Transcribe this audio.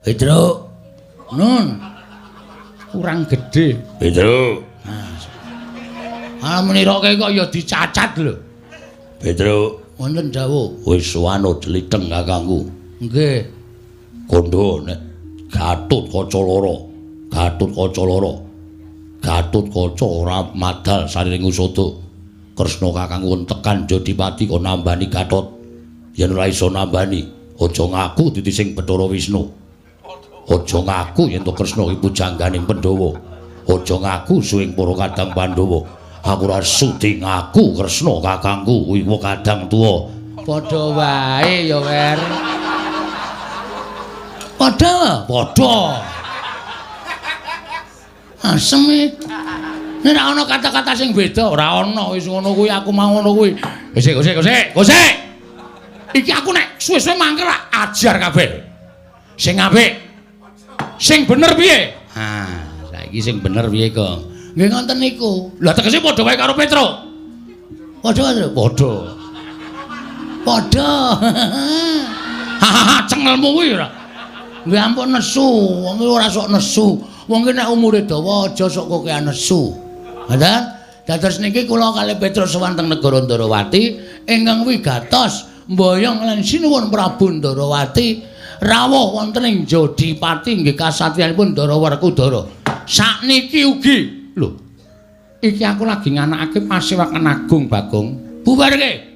Petruk. Nun. Kurang gedhe. Petruk. Ah meniroke kok ya dicacat lho. Petruk. Wonten dawuh. Wis wanut liteng kakangku. Nggih. Kondo nek Gatotkaca loro. Gatotkaca loro. Gatotkaca ora madal sariring usada. Kresna kakangku tekan Jodipati kon nambani Gatot. Yen ora iso nambani, aja ngaku dadi sing Bathara Wisnu. Aja ngaku yen to Kresna iki pujangganing Pandhawa. Aja ngaku suwing para kadang Pandhawa. Aku ora sudi ngaku Kresna kakangku kuwi kadang tuwa. Padha wae ya, Wer. Padha, padha. Asem e. Nek ora ana kata-kata sing beda, ora ana wis ngono kuwi aku mau ngono kuwi. Wis, wis, wis, wis. Iki aku nek suwe-suwe mangkel ajar kabeh. Sing apik. Sing bener piye? Ah, saiki sing bener piye, Kong? Nggih ngoten niku. Lah tegese padha wae karo Petruk. Padha, padha. Padha. Padha. Hahaha, cengelmu kuwi ora. Nggih ampun nesu, wong iki ora sok nesu. Wong iki nek umure dawa aja sok kokean nesu. Ngoten? Dados niki kula kalih Petruk sowan teng negara Ndarawati ingkang wigatos mboyong lan sinuwun Prabu Ndarawati rawuh wonten ing Jodipati nggih kasatriyanipun Ndara Werkudara. Sakniki ugi lho. Iki aku lagi nganakake pasewakan agung Bagong. Bubarke.